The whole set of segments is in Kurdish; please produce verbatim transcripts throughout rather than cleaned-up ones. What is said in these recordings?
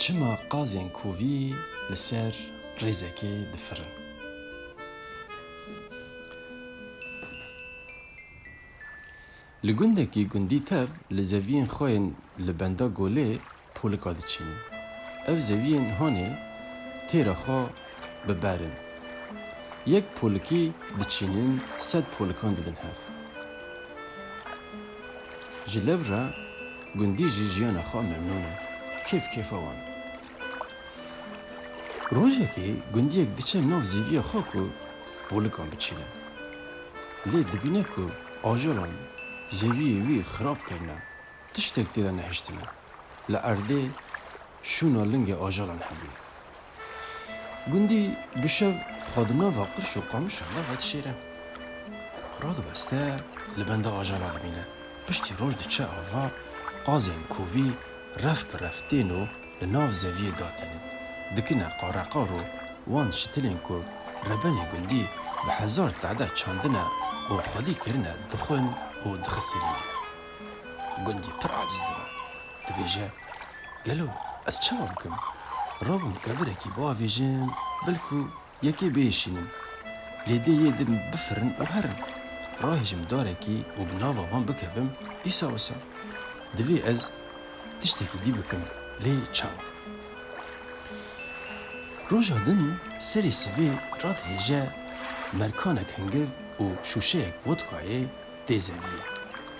Çima qazên kovî li ser rêzekê difirin? Li gundekî gundî tev li zeviyên xwe yên li benda golê polika diçînin. Ev zeviyên hanê têra xwe bi ber in. Yek polikî diçînin, sed polikan didin hev. Ji lev re gundî jî jiyana xwe memnûn in. Kêf kêfa wan. Rojekê gundiyek diçe nav zêviya xwe ku polikan biçîne. Lê dibîne ku ajalan zeviyê wî xirab kirine. Tiştek tê de nehiştine. Li erdê şûna lingê ajalan hebûye. Gundî bi şev xwe di nava qirş û qamişan de vedişêre. Radiweste li benda ajala dimîne. Piştî roj diçe ava, qazên kovî ref bi ref tên û li nav zeviyê datenin. Dikine qareqar û wan şitilên ku rebenê gundî bi hezar tade çandine û xwedî kirine dixwin û dixisirînin. Gundî pir aciz dibe. Dibêje, gelo ez çawa bikim? Rabim kevirekî biavêjim, belku yekê bêşînim. Lê dê yê din bifirin û herin. Rahêjim darekî û bi nava wan bikevim, dîsa wisa. Divê ez tiştekî dî bikim, lê çawa? Roja din serê sibê radihêje merkanek hingiv û şûşeyek vodkayê tê zeviyê.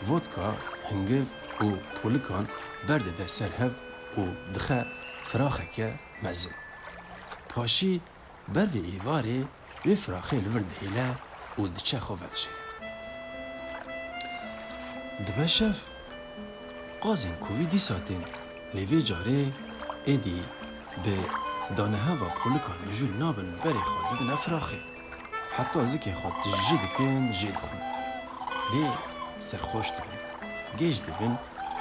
Vodka, hingiv û polikan berdide ser hev û dixe firaxeke mezin. Paşî ber vê êvarê wê firaxê li vir dihêle û diçe xwe vedişêre. Dibe şev, qazên kovî dîsa tên, lê vê carê êdî bi daneheva polikan mijûl nabin, berê xwe didine firaxê. Heta zikê xwe tijî dikin, jê dixwin. Lê serxweş dibin, gêj dibin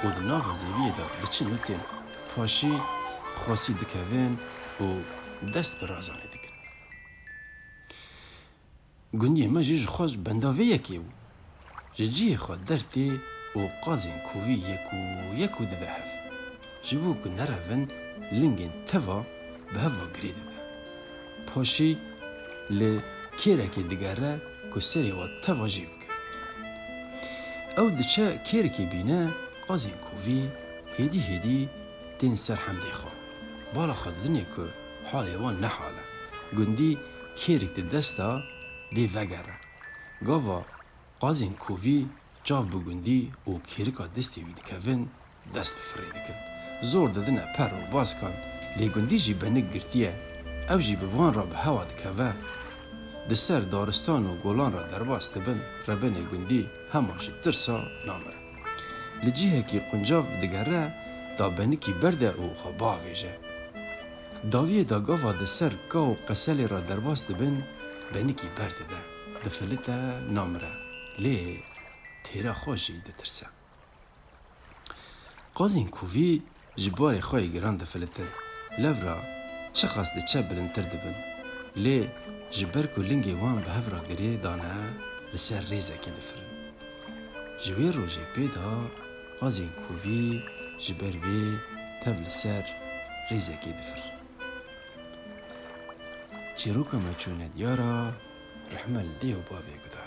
û di nava zeviyê de diçin û tên. Paşî xwesî dikevin û dest bi razanê dikin. Gundiyê me jî ji xwe ji benda vê yekê bû. Ji cihê xwe dertê û qazên kovî yek û yek û dibe hev. Ji bo ku nerevin, lingên teva bi hev ve girê dide. Paşî li kêrekê digere ku serê we teva jê bike. Ew diçe kêrikê bîne, qazên kovî hêdî hêdî tên ser hemdê xwe. Bala xwe didinê ku halê wan ne hal e. Gundî kêrik di desta dê vegere. Gava qazên kovî çav bi gundî û kêrika destê wî dikevin, dest bi firê dikin. Zor didine per û baskan, lê gundî jî benik girtiye. Ew jî bi van re bi hewa dikeve. Di ser daristan û golan re derbas dibin, rebenê gundî hema ji tirsa namire. Li cihekî quncav digere, da benikî berde û xwe biavêje. Dawiyê da gava di ser ka û qeselê re derbas dibin, benikî berdide, difilite, namire. Lê têra xwe jî ditirse. Qazên kovî ji barê xwe yê giran difilitin. Levra çiqas diçe bilindtir dibin. Lê ji ber ku lingê wan bi hev re girê dane, li ser rêzekê difirin. Ji wê rojê pê de qazên kovî ji ber vê tev li ser rêzekê difirin. Çîroka me çûne diyara, rehme li dê û bavê guda.